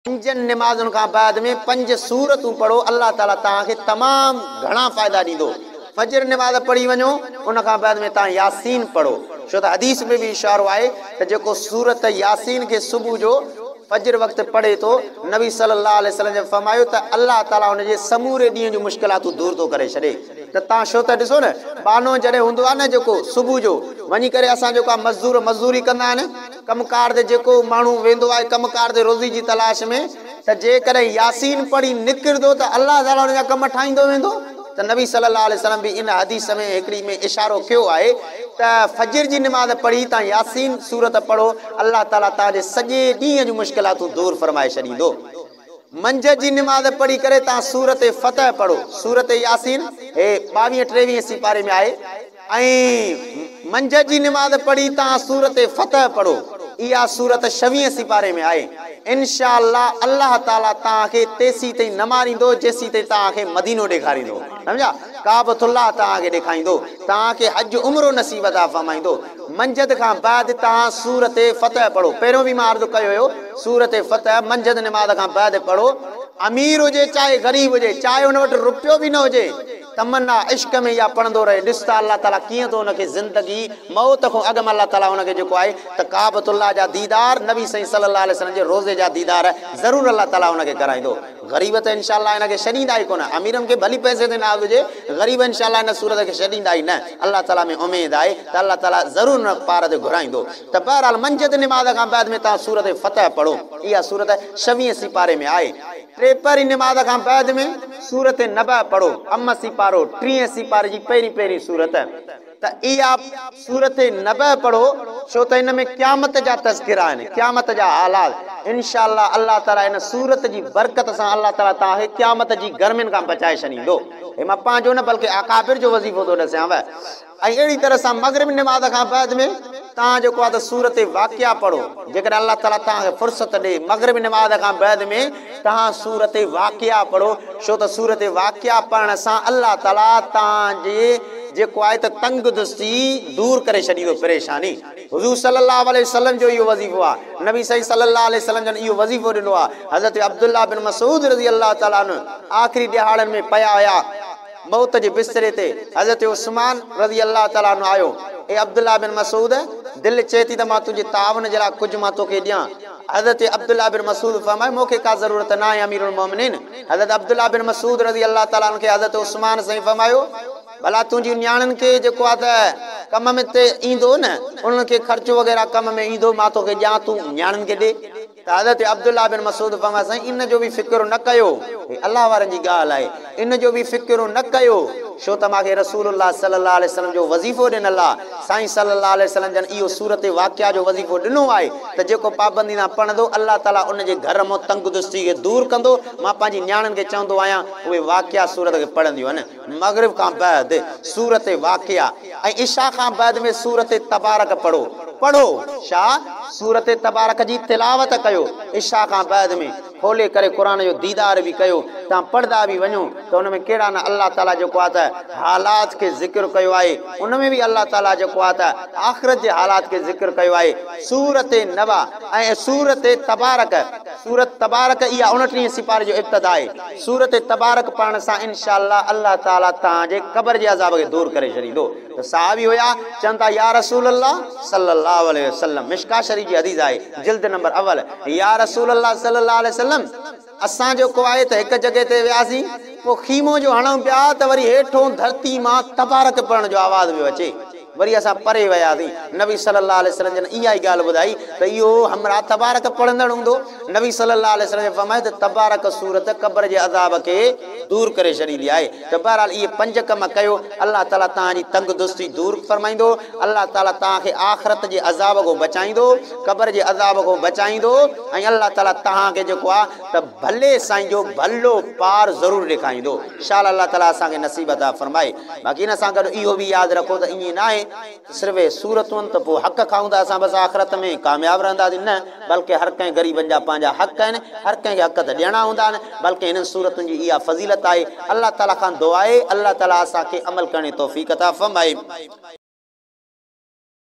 پنجن نمازن کان بعد ۾ پنج سورتون پڙهو، الله تعالي توهان کي تمام گهڻا فائدا ڏيندو. فجر نماز پڙهي وڃو، ان کان بعد ۾ توهان ياسين پڙهو، ڇو ته حديث ۾ به اشارو آهي ته جيڪو سورت ياسين کي صبح جو فجر وقت پڙهي ٿو، نبي صلي الله عليه وسلم جن فرمايو ته الله تعالي ان جي سموري ڏينهن جون مشڪلاتون دور ٿو ڪري ڇڏي. ته توهان شو ته ڏسو نه، ٻانهو جڏهن هوندو آهي نه جيڪو صبح جو وڃي ڪري اسان جيڪو آهي مزدور مزدوري ڪندا آهن، ڪم ڪار تي جيڪو ماڻهو ويندو آهي ڪم ڪار تي روزي جي تلاش ۾، ته جيڪڏهن ياسين پڙهي نڪرندو ته الله تعاليٰ ان جا ڪم ٺاهيندو ويندو. ته نبي صلي الله عليه وسلم به ان حديث ۾ هڪڙي ۾ اشارو ڪيو آهي ته فجر جي نماز پڙهي توهان ياسين سورت پڙهو، الله تعاليٰ توهان جي سڄي ڏينهن جون مشڪلاتون دور فرمائي ڇڏيندو. منجهند جي نماز پڙهي ڪري توهان سورت فتح پڙهو. سورت ياسين هي ٻاويهه ٽيويهه سيپاري ۾ آهي ۽ منجهند جي نماز پڙهي توهان سورت فتح پڙهو، اها سورت ڇويهه سيپاري ۾ آهي. ان شاء الله الله تعالي توهان کي تيسين تائين نه ماريندو جيسين تائين توهان کي مدينو ڏيکاريندو. سمجها؟ ڪعبة الله توهان کي ڏيکائيندو، توهان کي حج عمرو نصيب عطا فرمائيندو. منجهند کان بعد توهان سورت فتح پڙهو. پهريون به مان عرض ڪيو هيو، سورت فتح منجهند نماز کان بعد پڙهو. امير هجي چاهي غريب هجي، چاهي ان وٽ رپيو به نه هجي، تمنا عشق ۾ اها پڙهندو رهي، ڏس ته الله تعاليٰ ڪيئن ٿو ان کي زندگي موت کان اڳ ۾ الله تعاليٰ ان کي جيڪو آهي ته ڪعبة الله جا ديدار، نبي سائين صلي الله عليه وسلم جي روضي جا ديدار ضرور الله تعاليٰ ان کي ڪرائيندو. غريب ته انشاء الله ان کي ڇڏيندا ئي ڪونه، اميرن کي ڀلي پئسي تي ناز هجي، غريب انشاء الله ان سورت کي ڇڏيندا ئي نه، الله تعالي ۾ اميد آهي ته الله تعالي ضرور ان پار تي گهرائيندو. ته بهرحال منجهند نماز کان بعد ۾ توهان سورت فتح پڙهو، اها سورت ڇويهين سيپاري ۾ آهي. ٽيپهري نماز کان بعد ۾ سورت نبأ پڙهو، عم سيپارو، ٽيهين سيپاري جي پهرين پهرين سورت. ته اها سورت نبأ پڙهو، ڇو ته ان ۾ قيامت جا تذڪرا آهن، قيامت جا حالات، ان شاء الله الله تعالي ان سورت جي برڪت سان الله تعالي توهان کي قيامت جي گرمين کان بچائي ڇڏيندو. هي مان پنهنجو نه بلڪه اڪابر جو وظيفو ٿو ڏسيانو. ۽ اهڙي طرح سان مغرب نماز کان بعد ۾ توهان جيڪو آهي ته سورت واقعه پڙهو، جيڪڏهن الله تعالي توهان کي فرصت ڏي مغرب نماز کان بعد ۾ توهان سورت واقعه پڙهو، ڇو ته سورت واقعه پڙهڻ سان الله تعالي توهان جي جيڪو آهي ته تنگ دستي دور ڪري ڇڏيندو پريشاني. حضور صلي الله عليه وسلم جو اهو وظيفو آهي. نبي سائين صلي الله عليه وسلم جن اهو وظيفو ڏنو آهي. حضرت عبدالله بن مسعود رضي الله تعالٰي عنه آخري ڏهاڙن ۾ پيا هيا موت جي بستري تي، حضرت عثمان رضي الله تعالٰي عنه آيو، اي عبدالله بن مسعود! دل چئي ٿي ته مان تنهنجي تعاون جي لاء ڪجهه مان توکي ڏيان. حضرت عبدالله بن مسعود فرمايو، مون کي ڪا ضرورت ناهي اميرالمومنين. حضرت عبدالله بن مسعود رضي الله تعالٰي عنه کي حضرت عثمان سائين فرمايو، ڀلا تنهنجي نياڻين کي جيڪو آ ته ڪم ۾ ته ايندو نه، انهن کي خرچ وغيره ڪم ۾ ايندو، مان توکي ڏيان تون نياڻين کي ڏي. ته حضرت عبدالله بن مسعود فرمايو، سائين ان جو به فڪر نه ڪيو، هي الله وارن جي ڳالهه آهي، ان جو به فڪر نه ڪيو، ڇو ته مان کي رسول الله صلي الله عليه وسلم جو وظيفو ڏنل آ، سائين صلي الله عليه وسلم جن اهو سورت واقعه جو وظيفو ڏنو آهي ته جيڪو پابندي سان پڙهندو الله تعالي ان جي گهر مان تنگدستي کي دور ڪندو، مان پنهنجي نياڻين کي چوندو آهيان اهي واقعه سورت کي پڙهنديون آهن. مغرب کان بعد سورت واقعه ۽ عشاء کان بعد ۾ سورت تبارڪ پڙهو. پڙهو ڇا؟ سورت تبارڪ جي تلاوت ڪيو عشاء کان بعد ۾ کولي ڪري قرآن جو ديدار به ڪيو توهان پڙهندا به وڃو ته ان ۾ ڪهڙا نه الله تعالي جيڪو آهي ته حالات کي ذڪر ڪيو آهي ان ۾ به الله تعالي جيڪو آهي ته آخرت جي حالات کي ذڪر ڪيو آهي سورت نبا ۽ سورت تبارڪ سورت تبارڪ اها اڻٽيهين سيپاري جو ابتدا آهي. سورت تبارڪ پڙهڻ سان ان شاء الله الله تعالي توهان جي قبر جي عذاب کي دور ڪري ڇڏيندو. ته صحابي هيا، چون ٿا يا رسول الله صلي الله عليه وسلم، مشڪوة شريف جي حديث آهي، جلد نمبر اول، يا رسول الله صلي الله عليه وسلم اسان جيڪو آهي ته هڪ جڳهه تي وياسين، پوء خيمو جو هڻون پيا ته وري هيٺون ڌرتي مان تبارڪ پڙهڻ جو آواز پيو اچي. وري اسان پري وياسين، نبي صلّي الله عليه وسلّم جن اها ئي ڳالهه ٻڌائي ته اهو همراهه تبارڪ پڙهندڙ هوندو. نبي صلّي الله عليه وسلّم جن فرمايو ته تبارڪ سورت قبر جي عذاب کي دور ڪري ڇڏيندي آهي. ته بهرحال اهي پنج ڪم ڪيو، الله تعاليٰ توهان جي تنگ دستي دور فرمائيندو، الله تعاليٰ توهان کي آخرت جي عذاب کان بچائيندو، قبر جي عذاب کان بچائيندو ۽ الله تعاليٰ توهان کي جيڪو آهي ته ڀلي سائين جو ڀلو پار ضرور ڏيکاريندو. شال الله تعاليٰ اسان کي نصيب عطا فرمائي. باقي ان سان گڏ اهو به ياد رکو ته ائين ناهي ته صرف اهي سورتون آهن ته پوء حق کائون ته اسان بس آخرت ۾ ڪامياب رهنداسين نه بلڪه هر ڪنهن غريبن جا پنهنجا حق آهن هر ڪنهن کي حق ته ڏيڻا هوندا آهن بلڪه هنن سورتن جي اها فضيلت آهي. الله تعاليٰ کان دعا آهي الله تعاليٰ اسان کي عمل ڪرڻ جي توفيق عطا فرمائي.